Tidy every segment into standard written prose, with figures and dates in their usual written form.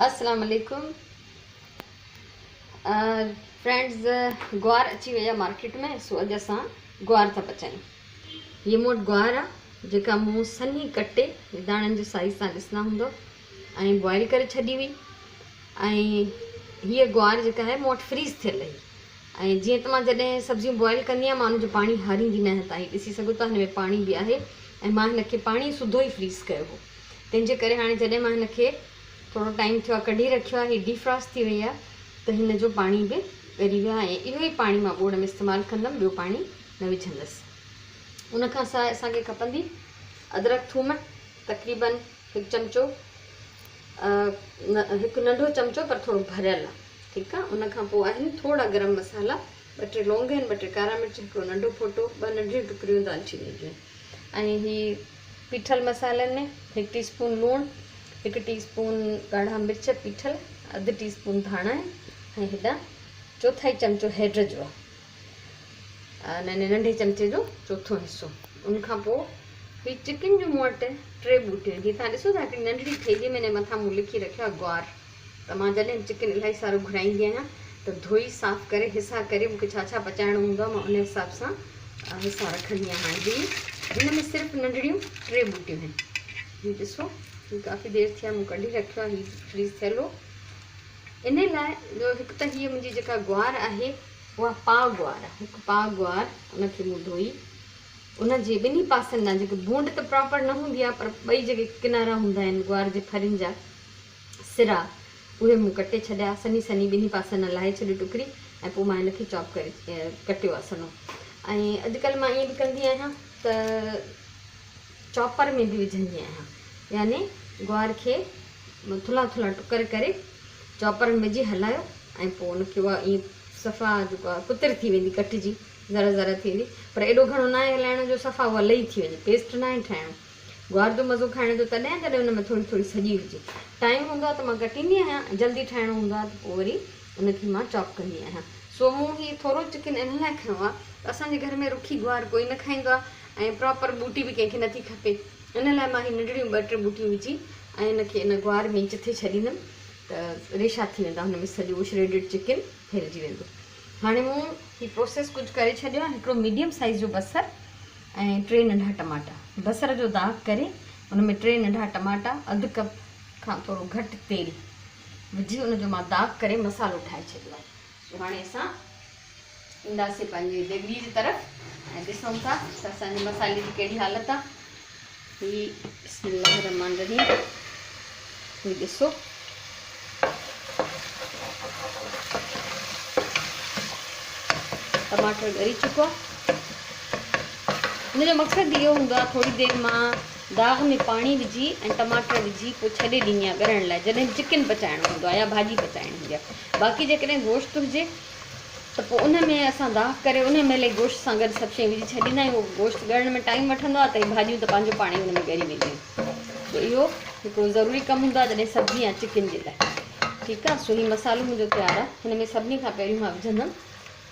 السلام عليڪم فرينڊز گوار اچي وئي آ مارڪيٽ ۾ سو اڄ اسان گوار ٿا پچايون. هي مون وٽ گوار آ جيڪا مون سنهي ڪٽي داڻن جو سائيز تان ڏسندا هوندو ۽ بوائل ڪري ڇڏي هئي ۽ هيء گوار جيڪا آهي مون وٽ فريز ٿيل هئي ۽ جيئن ته مان جڏهن سبزيون بوائل ڪندي آهيان مان ان جو پاڻي هاريندي نه آهيان تان هي ڏسي سگهو ٿا هن ۾ پاڻي به آهي ۽ مان هن کي پاڻي سوڌو ئي فريز ڪيو هو تنهن جي ڪري هاڻي جڏهن مان هن کي ٿورو ٽائيم ٿيو آهي ڪڍي رکيو آهي هي ڊيفراسٽ ٿي وئي آهي ته هن جو پاڻي به ڳري ويو آهي ۽ اهو ئي پاڻي مان ٻوڙ ۾ استعمال ڪندم ٻيو پاڻي نه وجهندس. ان کان سواء اسان کي کپندي ادرڪ ٿوم تقريبن هڪ چمچو هڪ ننڍو چمچو پر ٿورو ڀريل آهي ٺيڪ آهي ان کان پوء آهن ٿورا گرم مصالحا ٻه ٽي لونگ آهن ٻه ٽي ڪارا مرچ هڪڙو ننڍو ڦوٽو ٻه ننڍڙيون ٽڪريون دالچيني جون ۽ هي پيٺل مصالحن ۾ هڪ ٽي اسپون لوڻ هڪ ٽي اسپون ڳاڙها مرچ پيٺل اڌ ٽي اسپون ڌاڻا آهن ۽ هيڏانهن چوٿائي چمچو هيڊ جو آهي نه نه ننڍي چمچي جو چوٿون حصو. ان کان پوء هي چڪن جون مون وٽ ٽي ٻوٽيون آهن. هي توهان ڏسو ٿا هڪڙي ننڍڙي ٿيلهي ۾ ان جي مٿان مون لکي رکيو آهي گوار ته مان جڏهن به چڪن الاهي سارو گهرائيندي آهيان ته ڌوئي صاف ڪري حصا ڪري مون کي ڇا ڇا پچائڻو هوندو آهي مان ان حساب سان حصا رکندي آهيان. هاڻي هي هن ۾ صرف ننڍڙيون ٽي ٻوٽيون آهن. هي ڏسو هي ڪافي دير ٿي آهي مون ڪڍي رکيو آهي هي فريز ٿيل هو ان لاء جو هڪ ته هيء منهنجي جيڪا گوار آهي اها پاء گوار، هڪ پاء گوار ان کي مون ڌوئي ان جي ٻنهي پاسن ڏانهن جيڪي ڀونڊ ته پراپر نه هوندي آهي پر ٻئي جيڪي ڪنارا هوندا آهن گوار جي ڦرين جا سرا اهي مون ڪٽي ڇڏيا سنهي سنهي ٻنهي پاسن ڏانهن لاهي ڇڏي ٽڪري ۽ پوء مان هن کي چاپ ڪري ڪٽيو آهي سنهو ۽ اڄڪلهه مان ائين به ڪندي آهيان ته چاپر ۾ به وجهندي آهيان يعني گوار کي ٿلها ٿلها ٽڪر ڪري چاپر ۾ وجهي هلايو ۽ پوء ان کي اها ائين صفا جيڪو آهي ڪتر ٿي ويندي ڪٽجي ذرا ذرا ٿي ويندي پر ايڏو گهڻو ناهي هلائڻو جو صفا اها لئي ٿي وڃي پيسٽ ناهي ٺاهڻو گوار جو مزو کائڻ جو تڏهن جڏهن ان ۾ ٿوري ٿوري سڄي هجي ٽائيم هوندو آهي ته مان ڪٽيندي آهيان جلدي ٺاهڻو هوندو آهي ته پوء وري ان کي مان چاپ ڪندي آهيان سو مون هي ٿورو چڪن ان لاء کنيو آهي ته اسان جي گهر ۾ رکي گوار ڪوئي نه کائيندو آهي ۽ پراپر ٻوٽي به ڪنهن کي نٿي کپي ان لاء مان هي ننڍڙيون ٻه ٽي ٻوٽيون وجهي ۽ ان کي ان گوار ۾ چٿي ڇڏيندم ته ريشا ٿي ويندا هن ۾ سڄو شريڊڊ چڪن ڦهلجي ويندو. هاڻي مون هي پروسيس ڪجهه ڪري ڇڏيو آهي هڪڙو ميڊيم سائيز جو بصر ۽ ٽي ننڍا ٽماٽا بصر جو داغ ڪري ان ۾ ٽي ننڍا ٽماٽا اڌ ڪپ کان ٿورو گهٽ تيل وجهي ان جو مان داغ ڪري مصالحو ٺاهي ڇڏيو آهي سو هاڻي اسان اينداسين پنهنجي ديڳڙي جي طرف ۽ ڏسون ٿا ته اسان جي مصالحي جي ڪهڙي حالت آهي. هي بسم الله الرحمن الرحيم هي ڏسو ٽماٽر ڳري چڪو آهي. ان جو مقصد اهو هوندو آهي ٿوري دير مان داغ ۾ پاڻي وجهي ۽ ٽماٽر وجهي پوء ڇڏي ڏيندي آهيان ڳرڻ لاء جڏهن چڪن پچائڻو هوندو آهي يا ڀاڄي پچائڻي هوندي آهي باقي جيڪڏهن گوشت هجي ته پوء ان ۾ اسان داغ ڪري ان مهل ئي گوشت سان گڏ سڀ شيون وجهي ڇڏيندا آهيون اهو گوشت ڳرڻ ۾ ٽائيم وٺندو آهي ته هي ڀاڄيون ته پنهنجو پاڻ ئي ان ۾ ڳري وينديون آهن سو اهو هڪڙو ضروري ڪم هوندو آهي جڏهن سبزي يا چڪن جي لاء ٺيڪ آهي سو هي مصالحو منهنجو تيار آهي هن ۾ سڀني کان پهريون مان وجهندم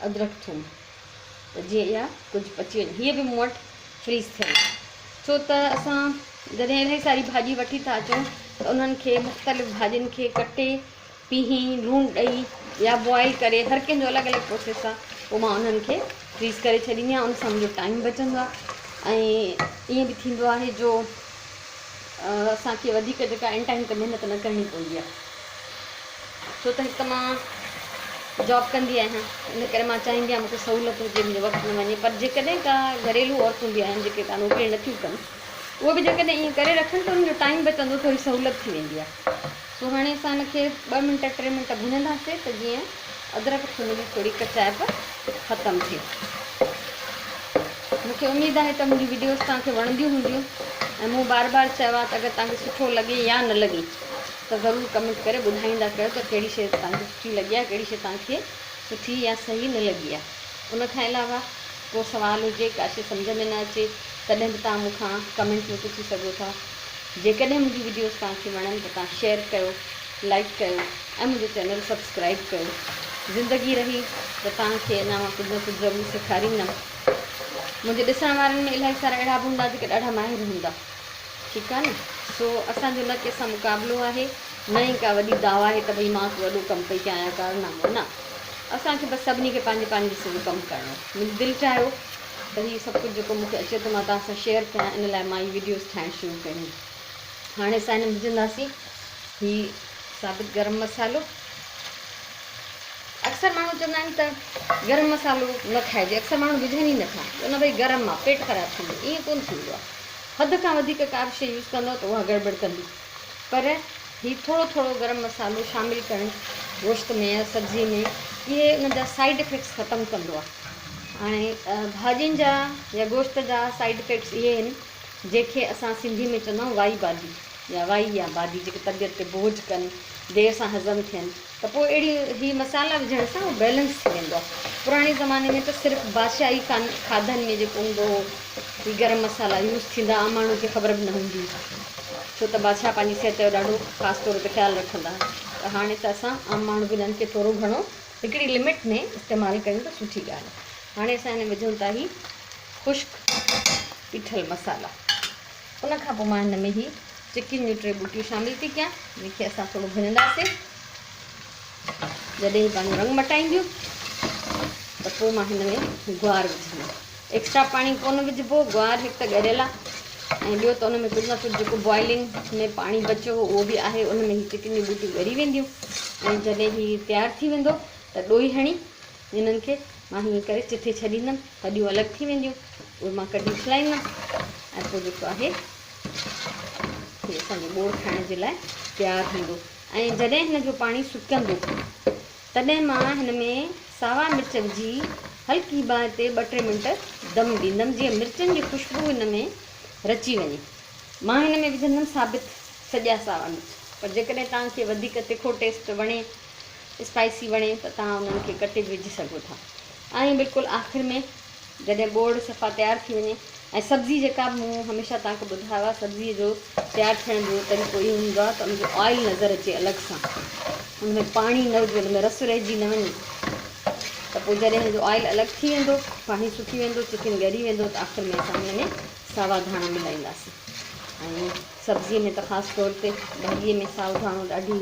ادرڪ ٿوم ته جيئن اها ڪجهه پچي وڃي هيء به مون وٽ فريز ٿيل آهي ڇو ته اسان جڏهن الاهي ساري ڀاڄي وٺي ٿا اچون ته انهن کي مختلف ڀاڄين کي ڪٽي پيهي لوڻ ڏئي يا بوائل ڪري هر ڪنهن جو الڳ الڳ پروسيس آهي پوء مان انهن کي فريز ڪري ڇڏيندي آهيان ان سان منهنجو ٽائيم بچندو آهي ۽ ائين به ٿيندو آهي جو اسانکي وڌيڪ جيڪا ان ٽائيم تي محنت نه ڪرڻي پوندي آهي ڇو ته هڪ ته مان جاب ڪندي آهيان ان ڪري مان چاهيندي آهيان مونکي سهولت هجي منهنجو وقت نه وڃي پر جيڪڏهن ڪا گهريلو عورتون به آهن جيڪي ڪا نوڪري نٿيون ڪن اهي به جيڪڏهن ائين ڪري رکن ته انهن جو ٽائيم بچندو ٿوري سهولت ٿي ويندي آهي سو هاڻي اسان ان کي ٻه منٽ ٽي منٽ ڀڃنداسي ته جيئن ادرڪ ٿوم جي ٿوري ڪچائپ ختم ٿئي. مون کي اميد آهي ته منهنجون وڊيوز توهان کي وڻنديون هونديون ۽ مون بار بار چيو آهي ته اگر توهان کي سٺو لڳي يا نه لڳي ته ضرور ڪمينٽ ڪري ٻڌائيندا ڪيو ته ڪهڙي شيء توهان کي سٺي لڳي آهي ڪهڙي شيء توهان کي سٺي يا صحيح نه لڳي آهي. ان کان علاوه ڪو سوال هجي ڪا شيء سمجهه ۾ نه اچي تڏهن به توهان مون کان ڪمينٽ ۾ پڇي سگهو ٿا. جيڪڏهن منهنجون وڊيوز توهان کي وڻن ته توهان شيئر ڪيو، لائيڪ ڪيو ۽ منهنجو چينل سبسڪرائيب ڪيو. زندگي رهي ته توهان کي اڃا مان ڪجهه نه ڪجهه ضرور سيکاريندم. منهنجي ڏسڻ وارن ۾ الاهي سارا اهڙا به هوندا جيڪي ڏاڍا ماهر هوندا. ٺيڪ آهي نه. سو اسان جو نه ڪنهن سان مقابلو آهي نه ئي ڪا وڏي دعويٰ آهي ته ڀئي مان ڪو وڏو ڪم پئي ڪيان يا ڪارنامو نه اسان کي بس سڀني کي پنهنجي پنهنجي حصي جو ڪم ڪرڻو آهي. منهنجي دل چاهيو ته هي سڀ ڪجهه جيڪو مون کي اچي ٿو مان توهان سان شيئر ڪيان ان لاء مان هي وڊيوز ٺاهڻ شروع ڪيون. هاڻي اسان هن ۾ وجهنداسين هي ثابت گرم مصالحو. اڪثر ماڻهو چوندا آهن ته گرم مصالحو نه کائجي اڪثر ماڻهو وجهن ئي نٿا چوندا ڀئي گرم آهي پيٽ خراب ٿيندو ائين ڪونه ٿيندو آهي حد کان وڌيڪ ڪا به شيء يوز ڪندو ته اها گڙٻڙ ڪندي پر هي ٿورو ٿورو گرم مصالحو شامل ڪرڻ گوشت ۾ يا سبزي ۾ اهي ان جا سائيڊ افيڪٽس ختم ڪندو آهي هاڻي ڀاڄين جا يا گوشت جا سائيڊ افيڪٽس اهي آهن جنهن کي اسان سنڌي ۾ چوندا آهيون وائي بادي يا وائي يا بادي جيڪي طبيعت تي بوجهه ڪن دير سان هضم ٿين ته پوء اهڙي هي مصالحا وجهڻ سان اهو بيلنس ٿي ويندو آهي. پراڻي زماني ۾ ته صرف بادشاهي کاڌن ۾ جيڪو هوندو هو هي گرم مصالحا يوز ٿيندا عام ماڻهن کي خبر به نه هوندي هئي ڇو ته بادشاهه پنهنجي صحت جو ڏاڍو خاص طور تي خيال رکندا هئا ته هاڻي ته اسان عام ماڻهو به انهن کي ٿورو گهڻو هڪڙي لمٽ ۾ استعمال ڪيون ته سٺي ڳالهه آهي. هاڻي اسان هن ۾ وجهون ٿا هي خشڪ پيٺل مصالحا. ان کان پوء مان هن ۾ هي چڪين جون ٽي ٻوٽيون شامل ٿي ڪيان جن کي اسان ٿورو ڀڃنداسين. جڏهن هي پنهنجو رنگ مٽائينديون ته پوء مان هن ۾ گوار وجهندم. ايڪسٽرا پاڻي ڪونه وجهبو، گوار هڪ ته ڳريل آهي ۽ ٻيو ته ان ۾ ڪجهه نه ڪجهه جيڪو بوائلنگ ۾ پاڻي بچيو هو اهو به آهي ان ۾ هي چڪن جون ٻوٽيون ڳري وينديون ۽ جڏهن هي تيار ٿي ويندو ته ڏوئي هڻي انهن کي مان هيئن ڪري چٿي ڇڏيندم، هڏيون الڳ ٿي وينديون، اهي مان ڪڍي اڇلائيندم ۽ پوء جيڪو آهي هي اسان جو ٻوڙ کائڻ جي لاء تيار هوندو ۽ جڏهن هن جو پاڻي سڪندو تڏهن مان هن ۾ ساوا مرچ وجهي هلڪي باهه تي ٻه ٽي منٽ دم ڏيندم جيئن مرچن جي خوشبو هن ۾ رچي وڃي. مان هن ۾ وجهندم ثابت سڄا ساوا مرچ پر جيڪڏهن توهان کي وڌيڪ تکو ٽيسٽ وڻي اسپائسي وڻي ته توهان انهن کي ڪٽي به وجهي سگهو ٿا ۽ بلڪل آخر ۾ جڏهن ٻوڙ صفا تيار ٿي وڃي ۽ سبزي جيڪا به مون هميشه توهان کي ٻڌايو آهي سبزي جو تيار ٿيڻ جو طريقو اهو هوندو آهي ته ان جو آئل نظر اچي الڳ سان ان ۾ پاڻي نه هجي ان ۾ رس رهجي نه وڃي ته پوء جڏهن هن جو آئل الڳ ٿي ويندو پاڻي سڪي ويندو چڪن ڳري ويندو ته آخر ۾ اسان هن ۾ ساوا ڌاڻا ملائينداسين ۽ سبزيء ۾ ته خاص طور تي ڀاڄيء ۾ سائو ڌاڻو ڏاڍي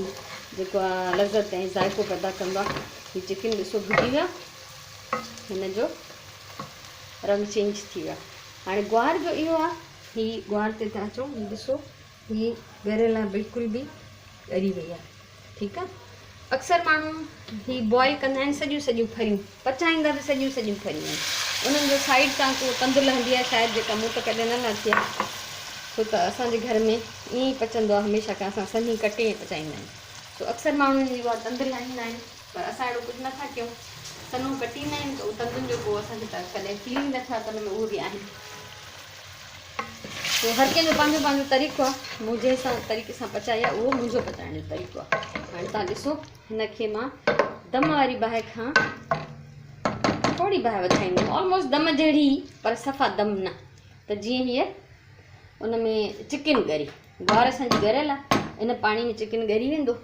جيڪو آ لذت ۽ ذائقو پيدا ڪندو آ. هي چڪن ڏسو ڀڄي ويو آ هن جو رنگ چينج ٿي ويو آ. هاڻي گوار جو اهو آ هي گوار تي ٿا اچون هي ڏسو هي ڳريل آ بلڪل به ڳري وئي آ. ٺيڪ آ اڪثر ماڻهو هي بوائل ڪندا آهن سڄيون سڄيون ڦريون پچائيندا به سڄيون سڄيون ڦريون آهن انهن جو سائيڊ تان ڪو تند لهندي آهي شايد جيڪا مون ته ڪڏهن نه لاٿي آهي ڇو ته اسان جي گهر ۾ ائين ئي پچندو آهي هميشه کان اسان سنهي ڪٽي ۽ پچائيندا آهيون سو اڪثر ماڻهو هن جي اها تند لاهيندا آهن پر اسان اهڙو ڪجهه نٿا ڪيون سنهو ڪٽيندا آهيون ته اهو تندن جو ڪو اسان کي ته ڪڏهن فيل ئي نه ٿيو آهي ته ان ۾ اهو به آهن سو هر ڪنهن جو پنهنجو پنهنجو طريقو آهي مون جنهن سان طريقي سان پچائي آهي اهو منهنجو پچائڻ جو طريقو آهي هاڻي تان ڏسو هن کي مان دم واري باهه کان ٿوري باهه وڌائيندم آلموسٽ دم جهڙي پر صفا دم نه ته جيئن هيء ان ۾ چڪن ڳري گوار اسان جي ڳريل آهي ان پاڻي ۾ چڪن ڳري ويندو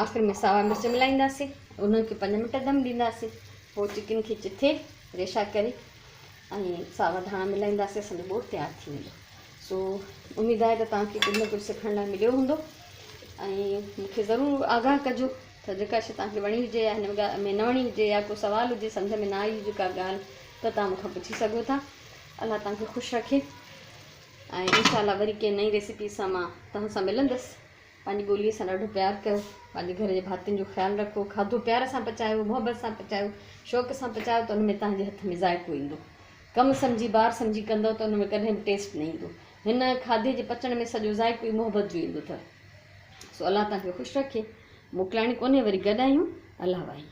آخر ۾ ساوا مرچ ملائينداسين ان کي 5 منٽ دم ڏينداسين پوء چڪن کي چٿي ريشا ڪري ۽ ساوا ڌاڻا ملائينداسين اسان جو ٻوڙ تيار ٿي ويندو سو اميد آهي ته توهان کي ڪجهه نه ڪجهه سکڻ لاء مليو هوندو ۽ مون کي ضرور آگاهه ڪجو ته جيڪا شي توهان کي وڻي هجي يا هن ۾ نه وڻي هجي يا ڪو سوال هجي سمجهه ۾ نه آئي هجي ڪا ڳالهه ته توهان مون کان پڇي سگهو ٿا الله توهان کي خوش رکي ۽ انشاء الله وري ڪنهن نئين ريسيپي سان مان توهان سان ملندس پنهنجي ٻوليء سان ڏاڍو پيار ڪيو، پنهنجي گهر جي ڀاتين جو خيال رکو، کاڌو پيار سان پچايو، محبت سان پچايو، شوق سان پچايو ته ان ۾ توهان جي هٿ ۾ ذائقو ايندو. ڪم سمجهي بار سمجهي ڪندؤ ته ان ۾ ڪڏهن به ٽيسٽ نه ايندو. هن کاڌي جي پچڻ ۾ سڄو ذائقو ئي محبت جو ايندو اٿو. سو الله توهان کي خوش رکي. موڪلاڻي ڪونهي وري گڏ آهيون. الله واهي.